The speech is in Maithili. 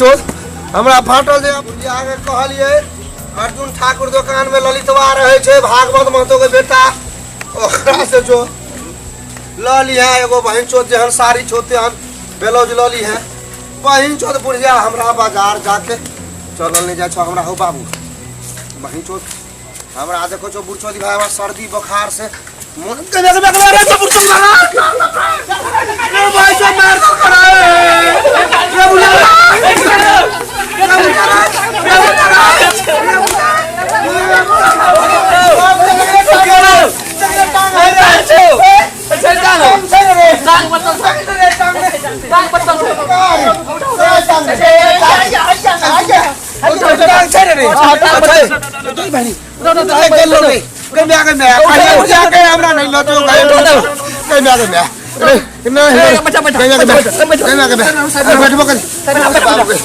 चोद हमरा फाटल जे बुढ़िया के कहलिए अर्जुन ठाकुर दोकान में ललितवा रहे छै भागवत महतो के बेटा ओकरा से जो लऽ लिहे एगो बहिन चोद जेहन साड़ी छौ तेहन ब्लाउज लऽ लिहे। बहिन चोद बुढ़िया हमरा बाजार जाके चलल नहीं जाइ छौ हमरा। हो बाबू बहिन चोद हमरा देखो छौ बुढ़ चोदी भाई हमरा सर्दी बुखार से मन के रे रे रे बुढ़ चोद रे भाई चोद मार दो करे रे बुढ़िया रे बुढ़िया रे